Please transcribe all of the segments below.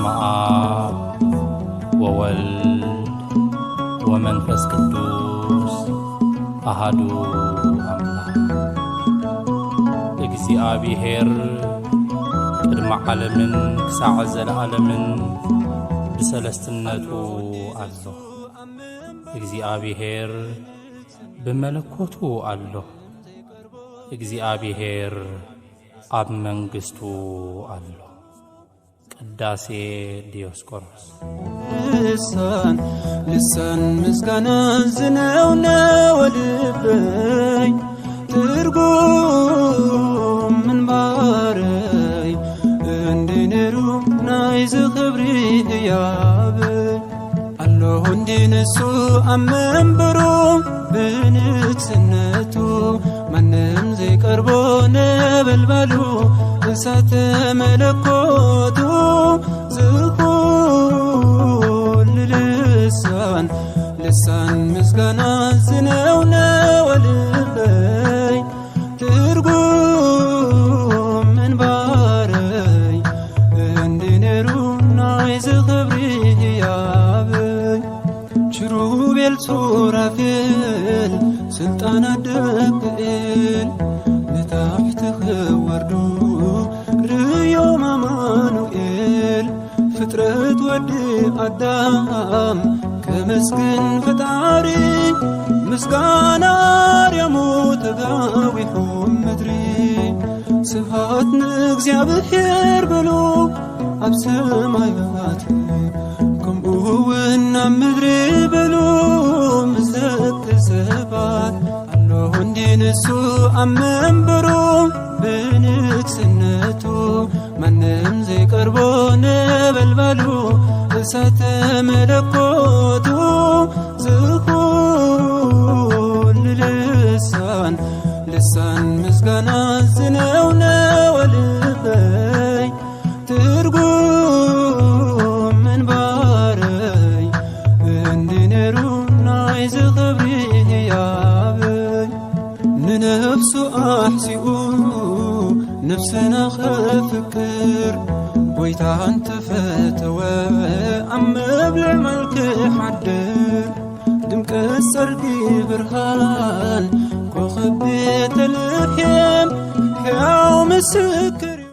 በስመ አብ ወወልድ ወመንፈስ ቅዱስ አሃዱ አምላክ። እግዚኣብሔር ቅድመ ዓለምን ክሳዕ ዘለዓለምን ብሰለስትነቱ ኣሎ። እግዚኣብሔር ብመለኮቱ ኣሎ። እግዚኣብሔር ኣብ መንግስቱ ኣሎ። ቅዳሴ ዲዮስቆሮስ። ልሳን፣ ልሳን ምስጋና ዝነውነወ ልበይ፣ ትርጉም ምንባረይ፣ እንዲ ነይሩ ናይዚ ክብሪ ህያበይ። ኣሎ እንዲ ንሱ ኣብ መንበሩ ብንግስነቱ፣ ማንም ዘይቀርቦ ነበልባሉ እሳተ መለኮቱ። ዝኹሉ ልሳን፣ ልሳን ምስጋና ዝነውነወ ልበይ፣ ትርጉም ምንባረይ፣ እንዲ ነይሩ ናይዚ ክብሪ ህያበይ። ኪሩቤል ሱራፌል ስልጣናት ደቂ ኤል ንታሕቲ ክወርዱ ርእዮም ኣማኑኤል። ፍጥረት ወዲ ኣዳም ከመስግን ፈጣሪ፣ ምስጋና ኣርያሙ ተጋዊሑ ምድሪ። ስብሃት ንእግዚኣብሔር በሉ ኣብ ሰማያት፣ ከምኡ እውን ኣብ ምድሪ በሉ ምስ ደቂ ሰባት። ኣሎ እንዲ ንሱ ኣብ መንበሩ ብንግስነቱ፣ ማንም ዘይቀርቦ ነበልባሉ እሳተ መለኮቱ። ዝኹሉ ልሳን፣ ልሳን ምስጋና ዝነውነወ ልበይ፣ ትርጉም ምንባረይ፣ እንዲ ነይሩ ናይዚ ክብሪ ህያበይ። ንነፍሱ ኣሕሲኡ ነፍስና ኸፍቅር፣ ጎይታ እንተፈተወ ኣብ መብልዕ መልክዕ ሓድር። ድምቀት ጸርጊ ብርሃን ኮኸብ ቤተልሔም፣ ሕያው ምስክር እዩ።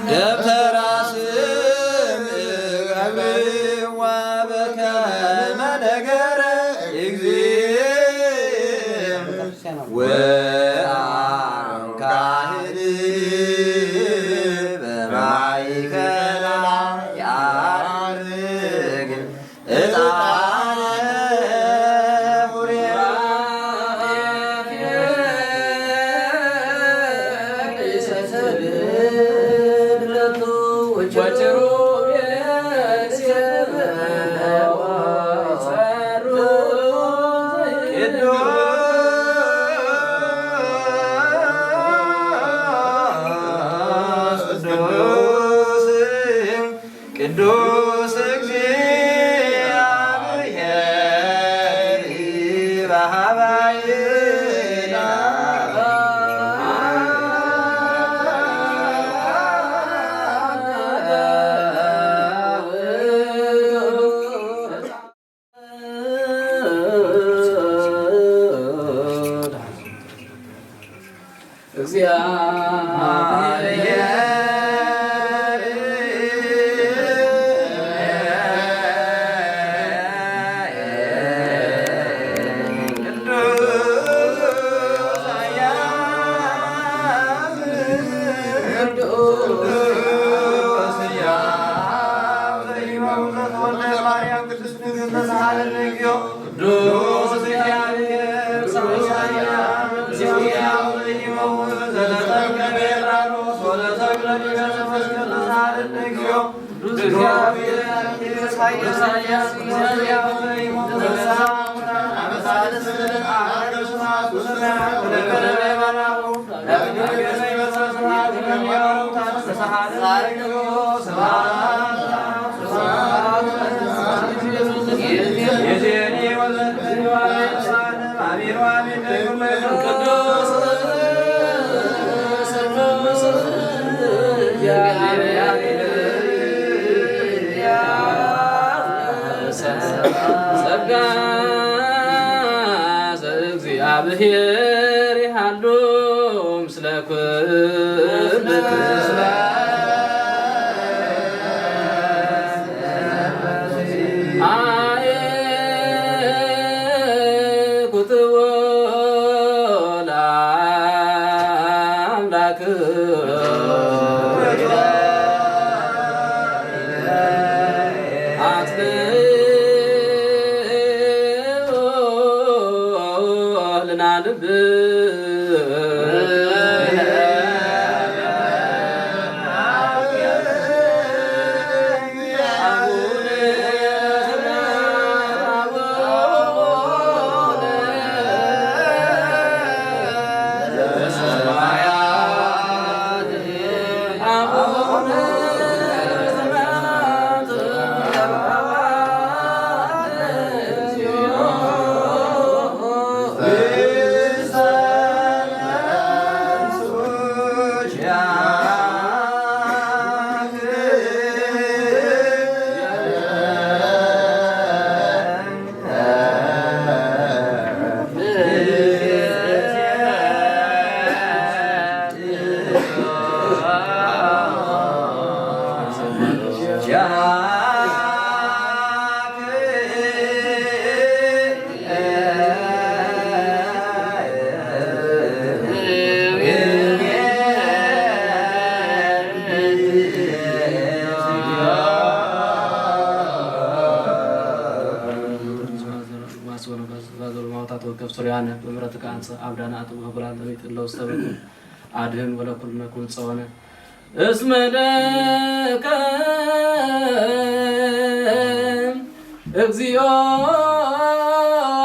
ደብተራ ስም እገብዋ በከመ ነገረ እግዚእ ወአሮን ካህን በማእከላ ያዕርግ። ቅዱስ እግዚአብሔር በሃባይና። ቅዱስ እግዚአብሔር ሰማያዊ አብ እግዚኦ ያው ዘይመውት ዘተተክለ በዮርዳኖስ ወዘተክለ ዲበ መንፈስ ቅዱስ አሐዱ እግዚኦ። ቅዱስ እግዚአብሔር ኢሳይያስ እግዚኦ ያው ዘይመውት ዘተተክለ አበሳልስ አረገ ስማት ውስተ ወለከለበ ባላሁ ጸጋ ዘእግዚአብሔር ይሃሉ። ለኩሉ አይ ኩትቦ ለአምላክ አጽንዑ ልናንብ ወከፍ ሶርያነ ብምሕረትካ ኣንጽእ፣ ኣብ ዳና ኣጥብህ ብላን ለሚጥ እለው ዝተበኩ ኣድህን ወለኩልነ ኩን ጸወነ። እስመ ለከ እግዚኦ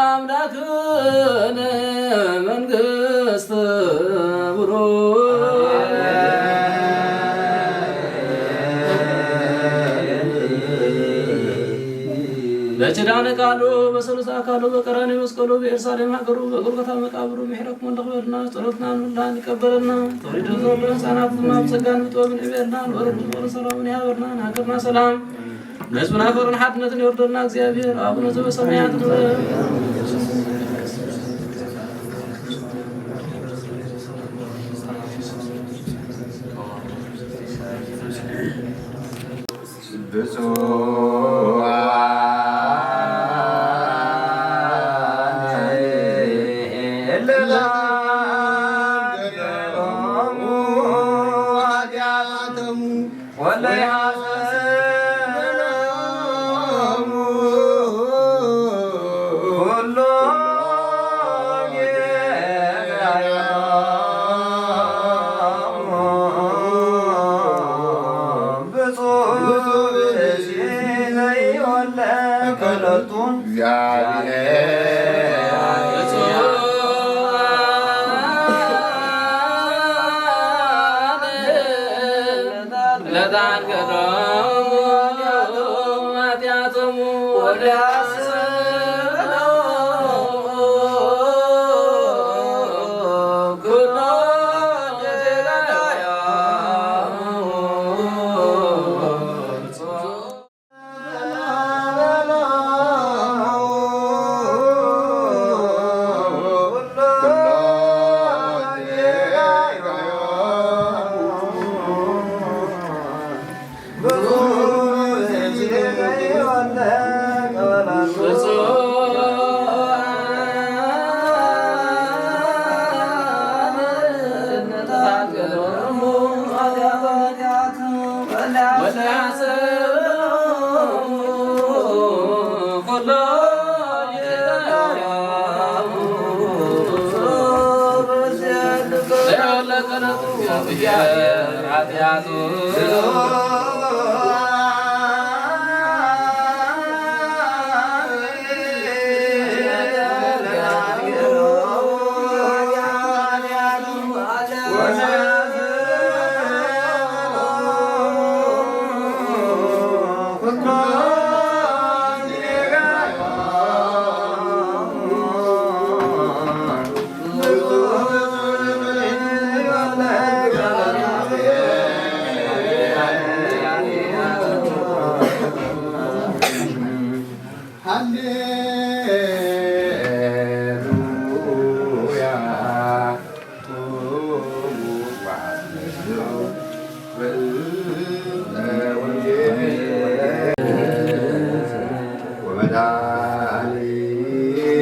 አምላክነ መንግስት ብሩክ። በኪዳነ ቃሉ በሰሉስ አካሉ በቀራንዮ መስቀሉ በኤርሳሌም ሀገሩ በጎልጎታ መቃብሩ ምሕረትኩም ንኽበልና ጸሎትና ንምላን ይቀበለልና። ተወሊዱ ዘሎ ህፃናት ድማ ብጸጋን ብጥበብን ዕቤልና ንወረድ ንወረ ሰላምን ይሃበልና። ንሃገርና ሰላም ንህዝብና ፍቅርን ሓድነትን የወርደልና እግዚኣብሔር። አቡነ ዘበሰማያት ንበል።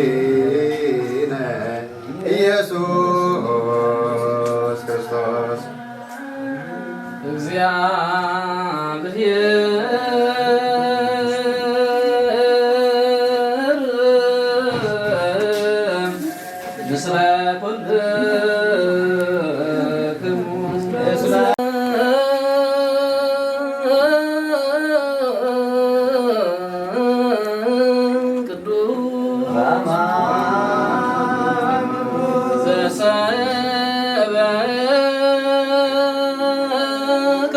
ወመድኃኒነ ኢየሱስ ክርስቶስ። እግዚአብሔር ምስለ ኩልክሙ። ቅዱስ ዘሰበከ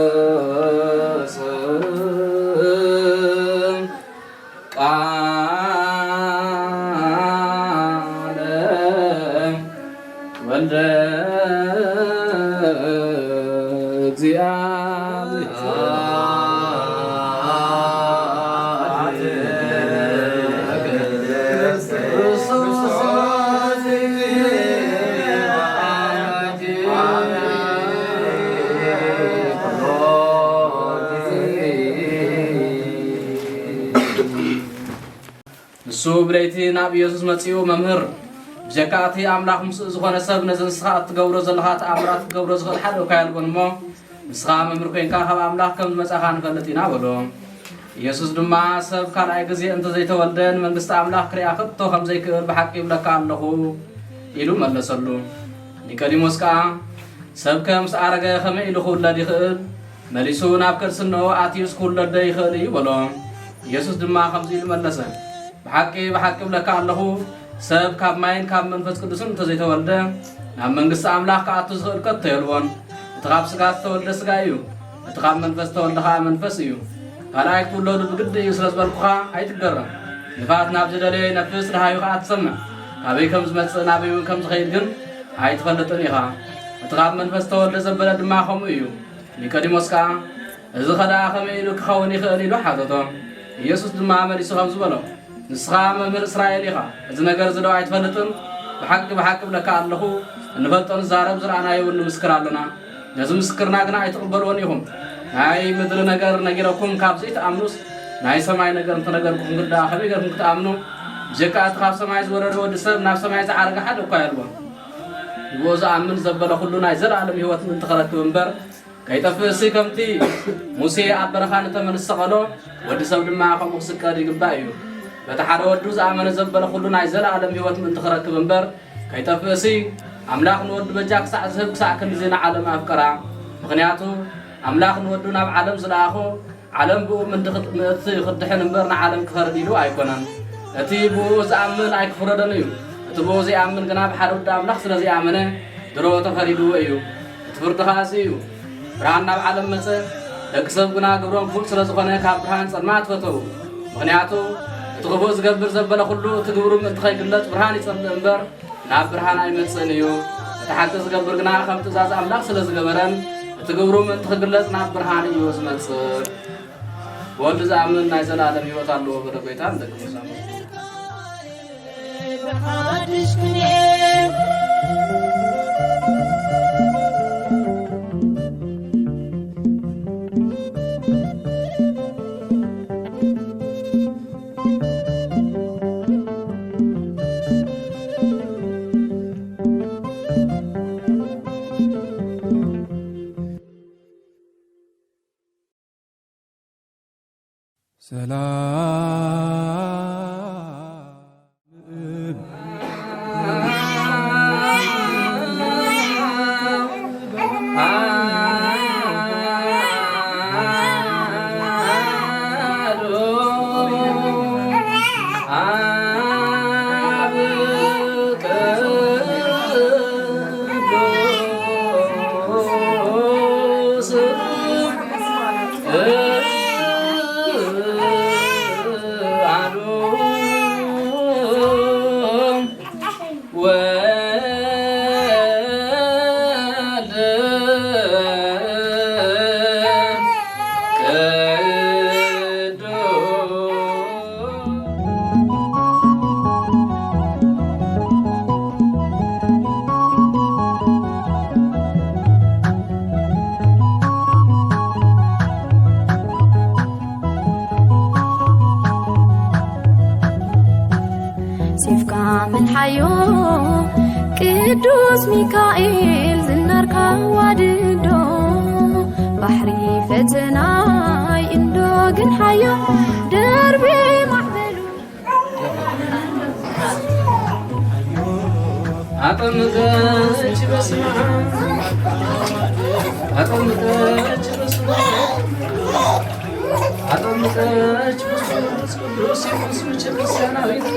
ዮሐንስ ቃለ ወልደ እግዚአብሔር። ንሱ ብለይቲ ናብ ኢየሱስ መጺኡ፣ መምህር፣ ብጀካ እቲ ኣምላኽ ምስኡ ዝኾነ ሰብ፣ ነዚ ንስኻ እትገብሮ ዘለኻ ተኣምራት ክገብሮ ዝኽእል ሓደ እኳ የልቦን እሞ፣ ንስኻ መምህር ኮይንካ ካብ ኣምላኽ ከም ዝመጻኻ ንፈልጥ ኢና በሎ። ኢየሱስ ድማ፣ ሰብ ካልኣይ ግዜ እንተዘይተወልደ ንመንግስቲ ኣምላኽ ክሪኣ ከቶ ከም ዘይክእል ብሓቂ ይብለካ ኣለኹ ኢሉ መለሰሉ። ኒቆዲሞስ ከኣ፣ ሰብ ከ ምስ ኣረገ ከመይ ኢሉ ክውለድ ይኽእል? መሊሱ ናብ ቅድስንኡ ኣትዩስ ክውለድ ዶ ይኽእል እዩ በሎ። ኢየሱስ ድማ ከምዚ ኢሉ መለሰ፣ ብሓቂ ብሓቂ እብለካ ኣለኹ፣ ሰብ ካብ ማይን ካብ መንፈስ ቅዱስን እንተዘይተወልደ ናብ መንግስቲ ኣምላኽ ክኣቱ ዝኽእል ከቶ የልቦን። እቲ ካብ ስጋ ዝተወልደ ስጋ እዩ፣ እቲ ካብ መንፈስ ዝተወልደ ኸኣ መንፈስ እዩ። ካልኣይ ክትውለዱ ብግዲ እዩ ስለ ዝበልኩኻ ኣይትገረም። ንፋስ ናብ ዝደለዮ ይነፍስ፣ ደሃዩ ኸኣ ትሰምዕ። ካበይ ከም ዝመጽእ ናበይ እውን ከም ዝኸይድ ግን ኣይትፈልጥን ኢኻ። እቲ ካብ መንፈስ ዝተወልደ ዘበለ ድማ ከምኡ እዩ። ኒቆዲሞስ ከኣ፣ እዚ ኸደኣ ከመይ ኢሉ ክኸውን ይኽእል? ኢሉ ሓተቶ። ኢየሱስ ድማ መሊሱ ከምዚ በሎ፣ ንስኻ መምህር እስራኤል ኢኻ፣ እዚ ነገር እዚ ዶ ኣይትፈልጥን? ብሓቂ ብሓቂ እብለካ ኣለኹ፣ እንፈልጦ ንዛረብ፣ ዝረኣናዮ እውን ንምስክር ኣሎና። ነዚ ምስክርና ግና ኣይትቕበልዎን ኢኹም። ናይ ምድሪ ነገር ነጊረኩም ካብ ዘይትኣምኑስ፣ ናይ ሰማይ ነገር እንተነገርኩኹም ግን ደኣ ከመይ ጌርኩም ክትኣምኑ? ብጀካ እቲ ካብ ሰማይ ዝወረደ ወዲ ሰብ ናብ ሰማይ ዝዓረገ ሓደ እኳ የልቦን። ብኡ ዝኣምን ዘበለ ኩሉ ናይ ዘለኣለም ህይወት ምእንቲ ኸረክብ እምበር፣ ከይጠፍእሲ ከምቲ ሙሴ ኣብ በረኻ ንተመን ዝሰቐሎ፣ ወዲ ሰብ ድማ ከምኡ ክስቀል ይግባእ እዩ። በቲ ሓደ ወዱ ዝኣመነ ዘበለ ኩሉ ናይ ዘለኣለም ህይወት ምእንቲ ክረክብ እምበር፣ ከይጠፍእሲ፣ ኣምላኽ ንወዱ በጃ ክሳዕ ዝህብ ክሳዕ ክንድዚ ንዓለም ኣፍቀራ። ምኽንያቱ፣ ኣምላኽ ንወዱ ናብ ዓለም ዝለኣኾ፣ ዓለም ብኡ ምእንቲ ክድ-፣ ምእንቲ ክድሕን እምበር ንዓለም ክፈርድ ኢሉ ኣይኮነን። እቲ ብኡ ዝኣምን ኣይክፍረዶን እዩ። እቲ ብኡ ዘይኣምን ግና ብሓደ ወዲ ኣምላኽ ስለ ዘይኣመነ፣ ድሮ ተፈሪድዎ እዩ። እቲ ፍርዲ ኸኣ እዚ እዩ። ብርሃን ናብ ዓለም መጸ፣ ደቂ ሰብ ግና ግብሮም ክፉእ ስለ ዝኾነ ካብ ብርሃን ጸልማት ፈተዉ። ምኽንያቱ እቲ ክፉእ ዝገብር ዘበለ ኩሉ እቲ ግብሩ ምእንቲ ኸይግለጽ ብርሃን ይጸልእ እምበር ናብ ብርሃን ኣይመጽእን እዩ። እቲ ሓቂ ዝገብር ግና ከም ትእዛዝ ኣምላኽ ስለ ዝገበረን እቲ ግብሩ ምእንቲ ክግለጽ ናብ ብርሃን እዩ ዝመጽእ። ብወልድ ዝኣምን ናይ ዘለኣለም ህይወት ኣለዎ በለ ጐይታ ንደቂ መዛሙርቱ። ብሓድሽ ክንኤ ሰላም። ሴፍካ ምልሓዮ ቅዱስ ሚካኤል ዝናርካ ዋድዶ፣ ባሕሪ ፈተናይ እንዶ ግን ሓዮ ደርቢ ማዕበሉ። አጠምቀች በስመ አብ፣ አጠምቀች በስመ አብ፣ አጠምቀች በመንፈስ ቅዱስ የሆንሽ ክርስቲያናዊት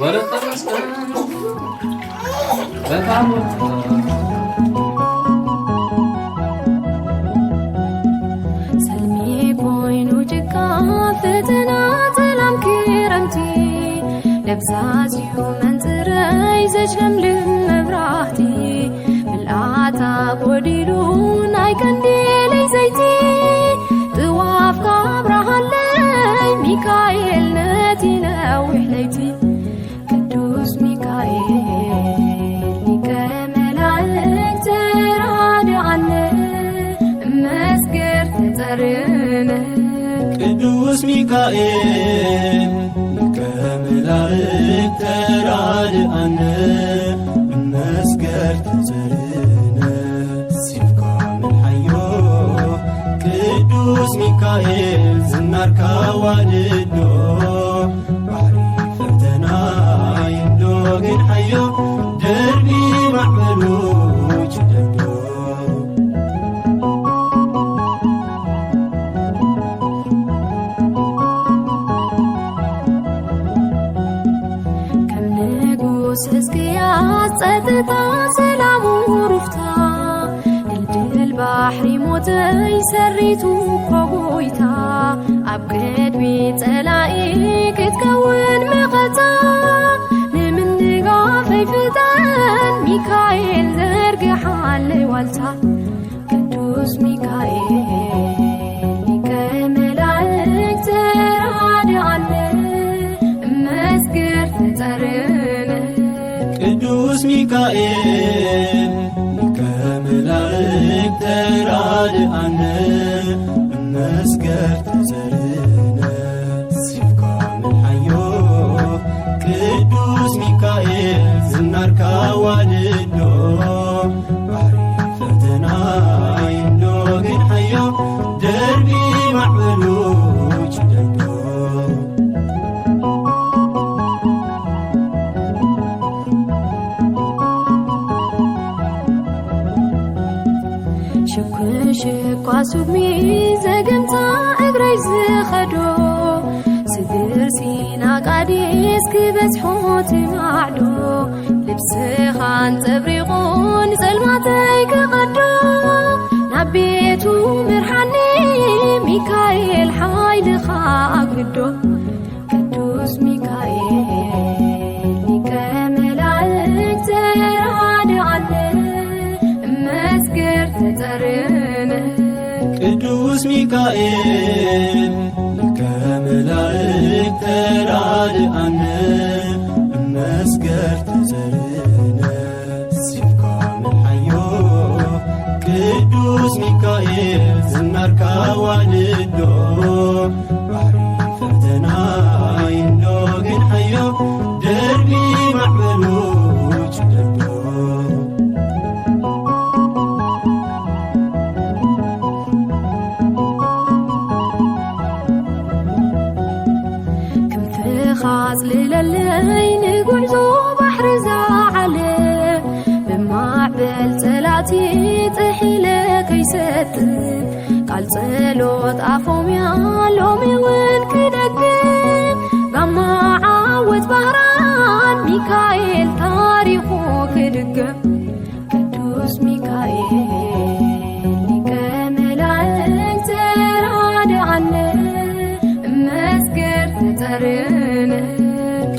ወለተ መስቀል በጣም ሰልሚ ኮይኑ ጭቃ ፈተና ጸላም ክረምቲ ደብዛዝዩ መንጽረይ ዘሽለምልም መብራህቲ ምልኣታ ጎዲሉ ናይ ቀንዴለይ ዘይቲ ጥዋፍካ ኣብርሃለይ ሚካኤል ነቲ ነዊሕ ለይቲ። ቅዱስ ሚካኤል ሊቀ መላእክት ተራድኣነ እመስግር ተጸርነ። ቅዱስ ሚካኤል ሊቀ መላእክት ተራ ኣነ መስገር ተዘርነ ሲፍካ ምልሓዮ ቅዱስ ሚካኤል ዝናርካ ዋልዶ ባሕሪ ፈተና ይንዶ ግን ሓዮ ደርቢ ማዕበሉ ችደዶ ከም ንጉስ ሕዝቅያስ ጸጥታ ሰላሙ ሩፍታ ድልድል ባሕሪ ሞተይ ሰሪቱ እኮ ጎይታ ኣብ ቅድሚ ጸላኢ ክትከውን መኸታ ንምንጋፈይ ፍጠን ሚካኤል ዘርግሓለይ ዋልታ ቅዱስ ሚካኤል ሊቀ መላእክት ተራድኣነ እመስግር ተጸርነ ቅዱስ ሚካኤል ሊቀ መላእክት ተራድኣነ እመስግር ተጸርነ ሲፍካ ምልሓዮ ቅዱስ ሚካኤል ዝናርካ ዋልዶ ባሕሪ ፈተና ይንዶ ግን ሓዮ ደርቢ ማዕበሉ ችደዶ ሽኩሽኳ ሱግሚ ዘገምታ እግረይ ዝኸዶ ስግር ሲና ቃዴስ ክበዝሖ ትማዕዶ ልብስኻ ኣንጸብሪቑ ንጸልማተይ ክቐዶ ናብ ቤቱ ምርሓኒ ሚካኤል ሓይልኻ ኣግዶ ቅዱስ ሚካኤል ሊቀ መላእክት ተራድኣነ እመስግር ተጸርነ ቅዱስ ሚካኤል ሊቀ መላእክት ተራድኣነ እመስግር ተጸርነ ሲፍካ ምልሓዮ ቅዱስ ሚካኤል ዝናርካ ዋልዶ ባሕሪ ፈተና ይንዶ ግን ሓዮ ደርቢ ማዕበሉ ችደዶ ክንፍኻ ኣጽልለለይ ንጉዕዞ ባሕሪ ዝዓለ ብማዕበል ጸላእቲ ጥሒለ ከይሰጥም ቃል ጸሎት ኣፎምያ ሎሚ እውን ክደግም ጋማ ዓወት ባህራን ሚካኤል ታሪኹ ክድገም ቅዱስ ሚካኤል ሊቀ መላእክት ተራድኣነ እመስግር ተጸርነ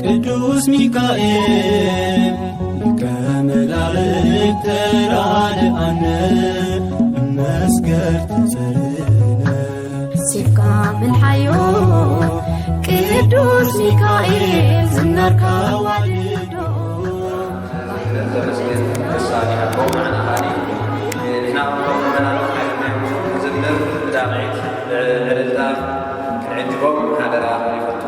ቅዱስ ሚካኤል ሊቀ መላእክት ተራድኣነ እመስግር ተጸርነ ሲፍካ ምልሓዮ ቅዱስ ሚካኤል ዝናርካ ዋልዶ ንሕና እውን ከምኡ መናሎም ሓይልናዮም ዝምር ብዳቕዒት ብዕልልታ ክንዕጅቦም ሓደራ ክብል ይፈቱ።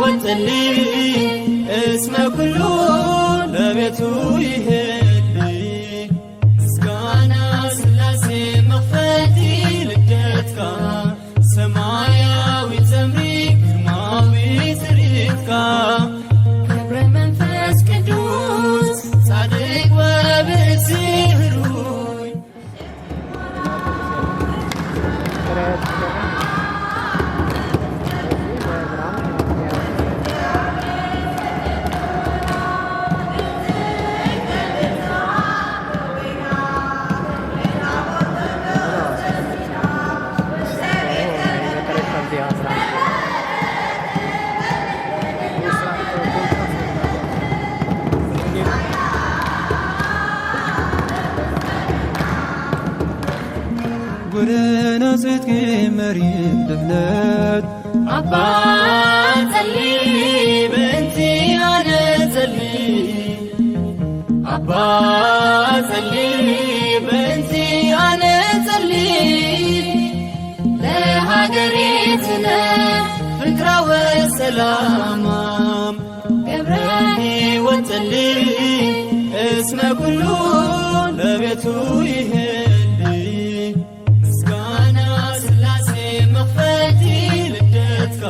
ወጸሊ እስመ ኩሉ ለቤቱ ይሄሊ። ምስጋና ስላሴ መኽፈልቲ ልደትካ፣ ሰማያዊ ጸምሪ ግርማዊ ትርኢትካ። ገብረ መንፈስ ቅዱስ ጻድቅ ወብእሲ ህሩይ። ጎደና ጽድቂ መሪር ድሕነት። ኣባ ጸሊ በእንቲ ኣነ ጸሊ፣ ኣባ ጸሊ በእንቲ ኣነ ጸሊ፣ ለሃገሪትነ ፍቅራ ወሰላማ። ገብረ ሕይወት ጸሊ እስመ ኩሉ ለቤቱ ይሄሊ። ምስጋና ስላሴ መኽፈልቲ ልደትካ፣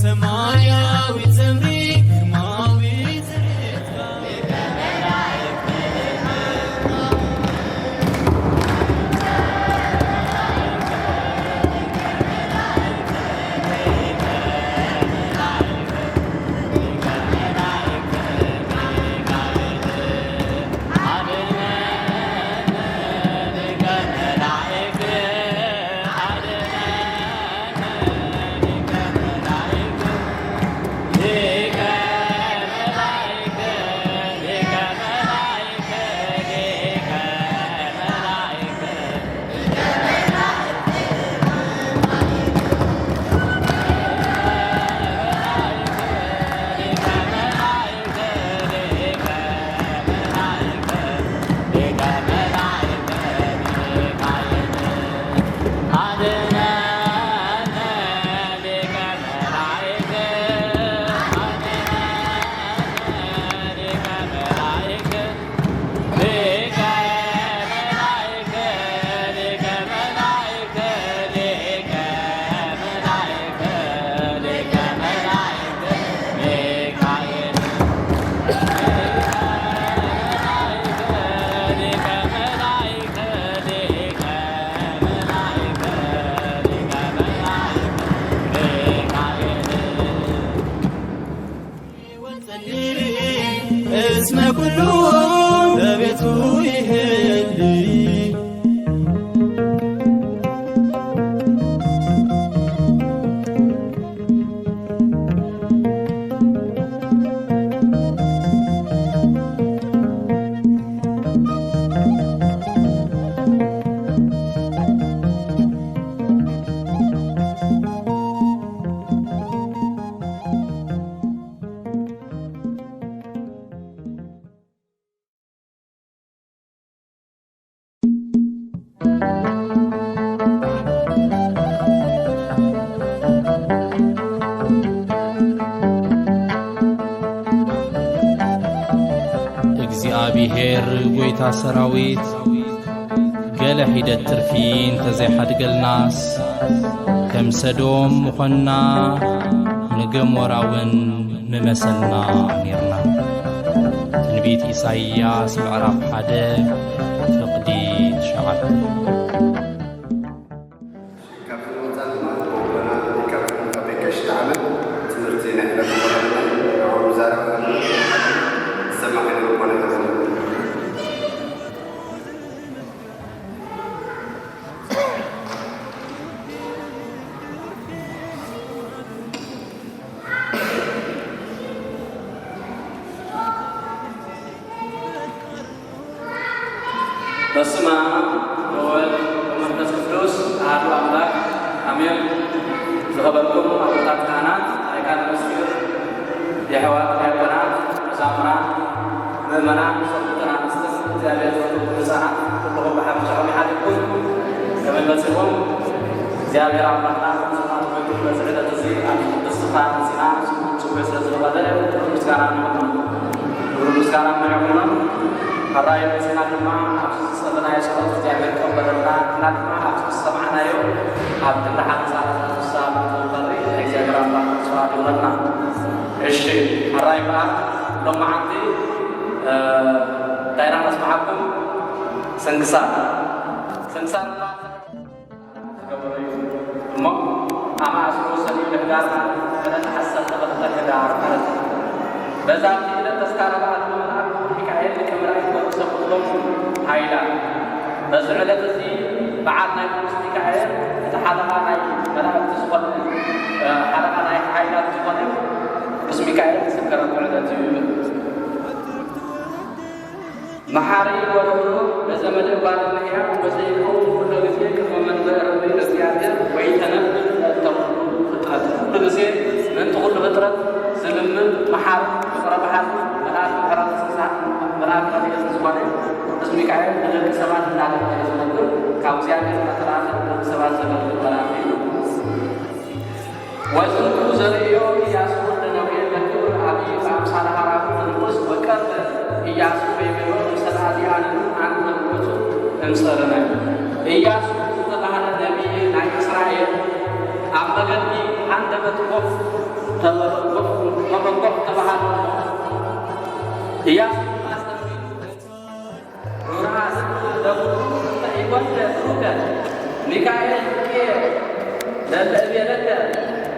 ሰማያዊ ጸምሪ ግርማዊ ትርኢትካ። እስመ ኩሉ በቤቱ ይሄሊ። እግዚኣብሔር ጐይታ ሰራዊት፣ ገለ ሒደት ትርፊ እንተዘይሓድገልናስ፣ ከም ሰዶም ምኾንና፣ ንገሞራ እውን ምመሰልና ኔርና። ትንቢት ኢሳይያስ ምዕራፍ ሓደ ፍቕዲ ትሽዓተ። ካብዚ ንምውጻእ ድማ፣ ብወገና ካብቶም ካብ ቤት ቀሺ ተዓመ ትምህርቲ ናይ ዕለት ዝኾነ ንዕኦም ዝዛረብ ዝሰማዕ ልቦና ይሃበና። በስመ አብ ወወልድ ወመንፈስ ቅዱስ አሐዱ አምላክ አሜን። ዝኸበርኩም ኣቦታት ካህናት፣ ኣርካነ ምስጢር፣ የሕዋት ዲያቆናት፣ መዛሙራን፣ ምእመናን፣ ሰብኡትን ኣንስትን፣ እግዚኣብሔር ዝፈትዎም ህፃናት፣ ኩልኹም ብሓፈሻ ከመይ ሓሊፍኩም? ከመይ መፂኹም? እግዚኣብሔር ኣምላኽና፣ ስብሓት ኮይኑ በዚ ዕለት እዚ ኣብዚ ቅዱስ ስፍራ መፂና፣ ስለ ዝፈቐደ ክብሪ ምስጋና ንኹሉ። ክብሪ ምስጋና ንዕኹም። ሕራይ መጺና ድማ ኣብዚ ዝጸለናዮ ጸሎት እግዚኣብሔር ይቀበለልና። ንሕና ድማ ኣብዚ ዝሰማዕናዮ ኣብ ክንዲ ሓደ ጻድቕ ንስሓ ንኽንቐሪ እግዚኣብሔር ኣምላኽ ተስፋ ይግበረልና። እሺ፣ ሕራይ እምበኣር ሎማዓንቲ፣ እ፣ እንታይ ኢና ከስምዓኩም? ስንክሳር። ስንክሳር ዝገበረ እዩ። እሞ ኣማእዝኡ ሰኑይ ንሕዳር ማለት ዕለት ዓሰርተ ክልተ ሕዳር ማለት እዩ። በዛቲ ዕለት ተስካረ በዓል መልኣክ ሚካኤል ሊቀ መላእክት ወርእሰ ኩሎም ኃይላት። በዚ ዕለት እዚ በዓል ናይ ቅዱስ ሚካኤል እቲ ሓለቓ ናይ መላእክቲ ዝኾነ፣ እ፣ ሓለቓ ናይ ኃይላት ዝኾነ ቅዱስ ሚካኤል ዝዝከረሉ ዕለት እዩ። መሓሪ ወርህሩህ በዘመደ ጓል እመሕያው ወዘይከውን ኩሎ ግዜ ቅድመ መንበረ ርግቢት ለእግዚኣብሔር ወይተነብር ለእንተ ኩሉ ፍጥረት። ኩሉ ግዜ ምእንቲ ኩሉ ፍጥረት ዝልምን መሓር ፍቅረ በሓር መልኣክ ምሕረት ስንሳት መልኣክ ረድኤት ዝኾነ ቅዱስ ሚካኤል ንደቂ ሰባት እናለመነ ዝነብር ካብ እግዚኣብሔር እናተላእከ ንደቂ ሰባት ዘገልግል መልኣክ እዩ። ወዝንቱ ዘርእዮ ኢያሱ ወልደ ነዌ ለክብር አብይ በአምሳለ ሐራሁ ንጉሥ ወቀርበ ኢያሱ ወይቤሎ ምሰለ አዚአንኑ አንተ ውእቱ እምጸርነ። ኢያሱ ዝተባህለ ነቢይ ናይ እስራኤል ኣብ መገዲ ሃንደበት ወፍ ተበ-፣ ወፍ መበንጎፍ ተባህለ። ኢያሱ ድማ ሰንቢሉ ሩርሃ ዝብሉ ለኩሉ እንተ ኢኮንከ ብሩከ ሚካኤል እምየ ለለ እቤለከ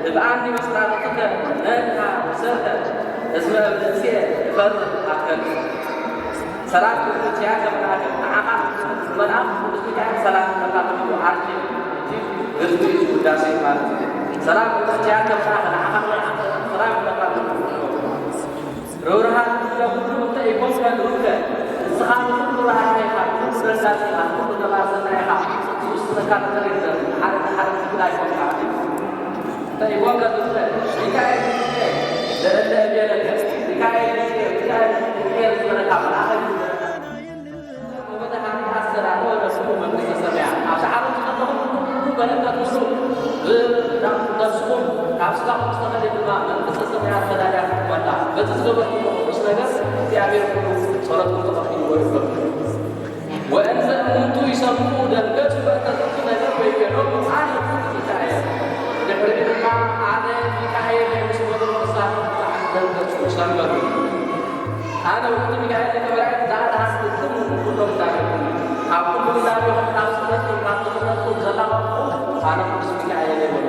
እብአኒ ውስተ ርትከ ነግሃ ብሰርከ እስመ እምርእስየ እፈርህ አከል። ሰላም ክብርትያ ከመልአከ ንዓኻ መልአክ ቅዱስ ሚካኤል ሰላም ይብለካ። ኣርኪ እቲ ግጥሚ እዩ፣ ውዳሴ ማለት እዩ። ሰላም ክብርትያ ከመልአከ ንዓኻ መልአክ ሰላም ይብለካ። ርህራሄ ለኩሉ እንተ ኢኮንከ ንሩከ፣ ንስኻ ንኹሉ ርህራሄ ኢኻ፣ ንኹሉ ረዳት ኢኻ፣ ንኹሉ ገባር ሰናይ ኢኻ። ዝውስነካ ነገር የለን። ሓደ ንሓደ ትብል ኣይኮንካ። እንተ ኢኮንከ ንሩከ፣ ሚካኤል ይእዜከ ለእለ እቤለከ፣ ሚካኤል ይእዜከ፣ ሚካኤል ይእዜከ ዝበለካ መልኣኽ እዩ። ወበደሃኒ ኣስተዳለወ ነፍስኹም መንግስተ ሰማያት። ኣብዚ ዓለም ዘለኹም ኩሉ በረከት ሙሉ፣ ብ-፣ ነፍስኹም ካብ ስጋኹም ዝተፈለየ ድማ መንግስተ ሰማያት ተዳልያትኩም ኣላ። በቲ ዝገበርኩሞ ቅዱስ ነገር እግዚኣብሔር ኩሉ ጸሎትኩም ተቐቢልዎ ይብለኩም። ወእንዘ እሙንቱ ይሰምዑ ደንገጹ በእንተ ዝንቱ ነገር ወይቤሎሙ አነ ውእቱ ሚካኤል። ድሕሪኡ ድማ ኣነ ሚካኤል እየ ምስ በሉ ቅዱሳን ደንገጹ፣ ሰንበዱ። ኣነ ውእቱ ሚካኤል ሊቀ መላእክት ዘአድኃንክሙ እምኩሎም ዳቤኩም፣ ካብ ኩሉ ዳቤኹም ካብ ስእነትኩም ካብ ድኽነትኩም ዘላቐቕኩ ኣነ ቅዱስ ሚካኤል እየ በሉ።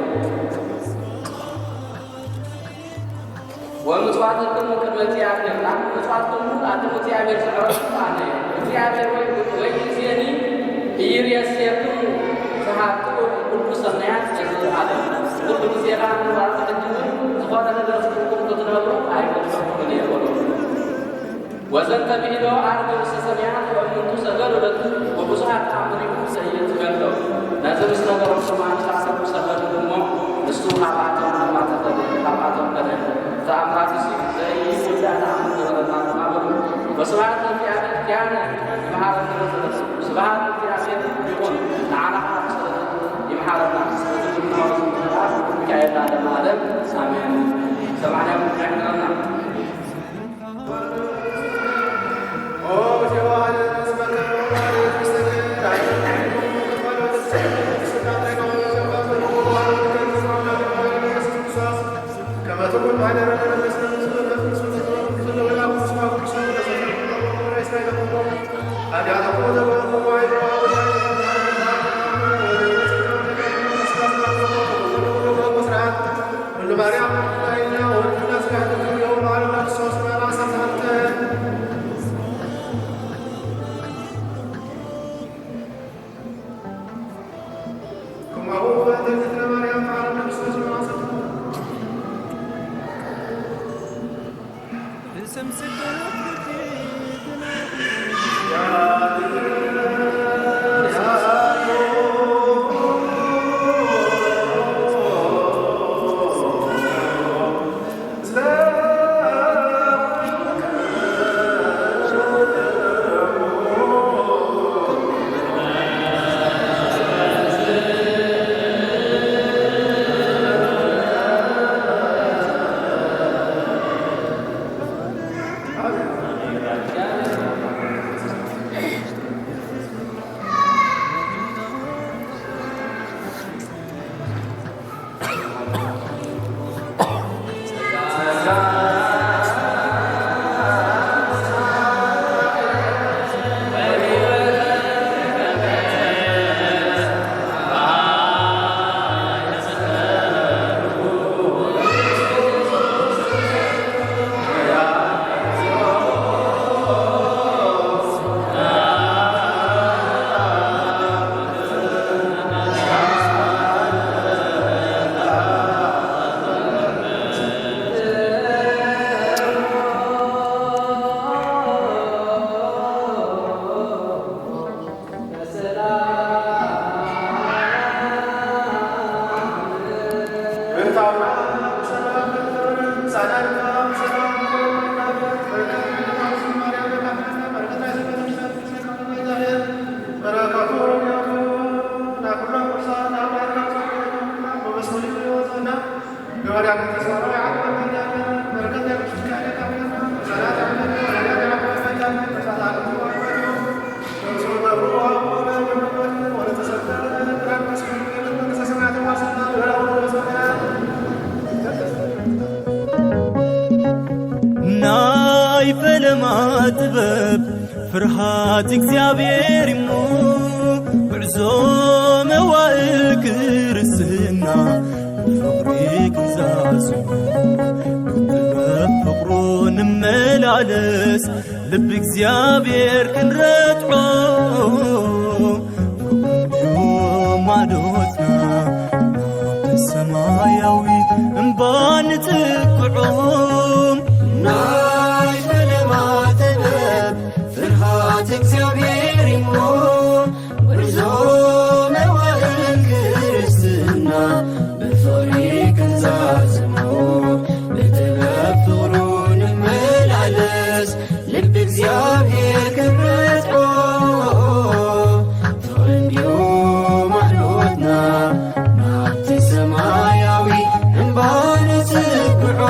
ወምጽዋትክሙ ቅድመ እግዚአብሔር፣ ናብ ምጽዋትኩም ኣንትሙ እግዚኣብሔር ዘዕረፍኩ ኣነ እየ። እግዚአብሔር ወይ፣ ወይ ጊዜኒ ኢይሬስየክሙ ዘሃጥኡ ኩሉ ሰናያት ለዘለዓለም። ኩሉ ግዜ ኸኣ ንባዕሉ ሕጂ እውን ዝኾነ ነገር ስኢንኩም ክትነብሩ ኣይፈቅደልኩምን እየ በሎ። ወዘንተ ብሂሎ ዐርገ ውስተ ሰማያት ወእሙንቱ ሰገዱ ለቱ ወብዙኃት ተአምሪሁ ዘኢይትገለው። ነዚ ምስ ነገሮም ድማ ንሳቶም ሰገዱ እሞ ንሱ ካብኣቶም ድማ ተፈለየ፣ ካብኣቶም ከደ። ተአምራትሲ ዘኢይውዳእ ተአምር ገበረልና ድማ በሉ። ወስብሐት ለእግዚአብሔር ኪያነ ይምሃረነ በጸሎቱ። ስብሐት ለእግዚአብሔር ይኹን፣ ንዓና ኸዓ ብጸሎቱ ይምሃረና። በዚ ድማ ወዚ ምሕረት ሚካኤል ለዓለመ ዓለም አሜን። ሰማዕና ይምሕረና። ናይ ፈለማ ጥበብ ፍርሃት እግዚኣብሔር እሞ፣ ጉዕዞ መዋእል ክርስትና ብፍቕሪ ክንዛዝሞ፣ ብጥበብ ፍቕሩ ንመላለስ፣ ልቢ እግዚኣብሔር ክንረትዖ፣ ፍቕሩ እንድዩ ማዕዶትና፣ ናብቲ ሰማያዊ እምባ ንጽግዖም። ናይ ፈለማ ጥበብ ፍርሃት እግዚኣብሔር እሞ፣ ጉዕዞ መዋእል ክርስትና ብፍቕሪ ክንዛዝሞ፣ ብጥበብ ፍቕሩ ንመላለስ፣ ልቢ እግዚኣብሔር ክንረትዖ፣ ፍቕሪ እንድዩ ማዕዶትና፣ ናብቲ ሰማያዊ እምባ ንጽግዖ።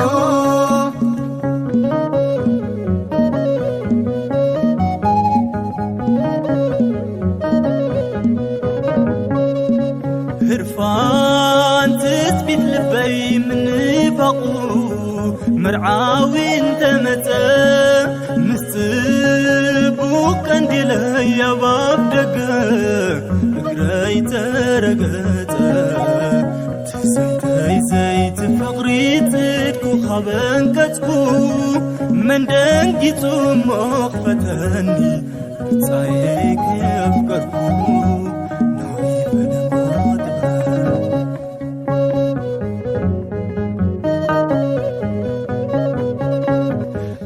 ህርፋን ትጽቢት ልበይ ምንፋቑ፣ መርዓዊ እንተመጸ፣ ምስ ጽቡቕ ቀንዲለይ ኣብ ኣፍ ደገ እግረይ ተረገጸ። ትሕዝተይ ዘይቲ ፍቕሪ ጽድቁ ካብ ኣንቀጽኩ፣ መን ደንጊጹ እሞ ክፈተኒ፣ ብጻየይ ከየፍቀርኩ ናይ ፈለማ ጥበብ።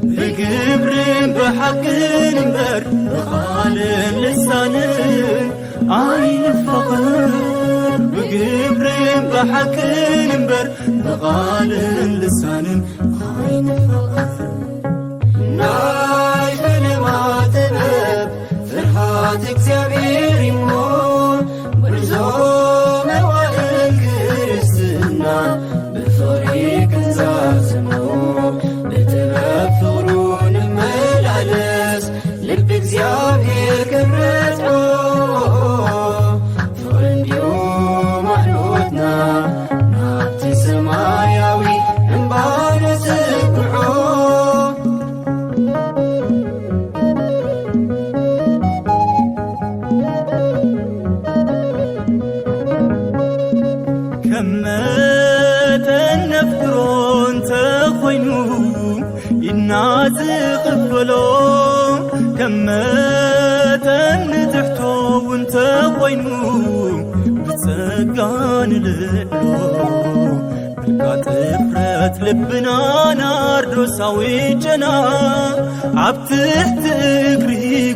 ብግብርን ብሓቅን እምበር ብቓልን ልሳንን ኣይንፋቐር። ብግብርን ብሓቅን እምበር ብቓልን ልሳንን ኣይንፋቐር። ናይ ፈለማ ጥበብ ፍርሃት እግዚኣብሔር እሞ፣ ጉዕዞ መዋእል ክርስትና ብፍቕሪ ክንዛዝሞ፣ ብጥበብ ፍቕሩ ንመላለስ፣ ልቢ እግዚኣብሔር ክንረትዖ፣ ፍቕሪ እንድዩ ማዕዶትና፣ ናብቲ ሰማያዊ እምባ ነጽግዖ። ከም መጠን ነፍቅሮ እንተኾይኑ ኢድና ዝቕበሎ፣ ከም መጠን ንትሕቶ እውን እንተኾይኑ ብጸጋ ንልዕሎ። ብልካ ጥፍረት ልብና ናርዶሳዊ ጨና ኣብ ትሕቲ እግሪ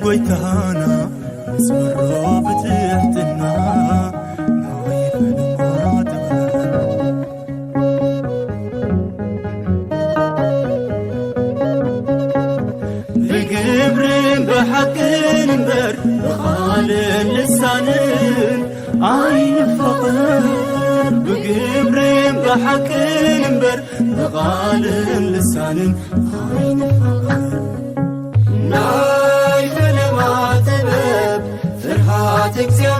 ጎይታና ንጽሮ ብትሕትና ናይ ፈለማ ጥበብ። ብግብርን ብሓቅን እምበር ብቓልን ልሳንን ኣይንፋቐር። ብግብርን ብሓቅን እምበር ብቓልን ልሳንን ኣይንፋቐር። ናይ ፈለማ ጥበብ ፍርሃት እግዚኣብሔር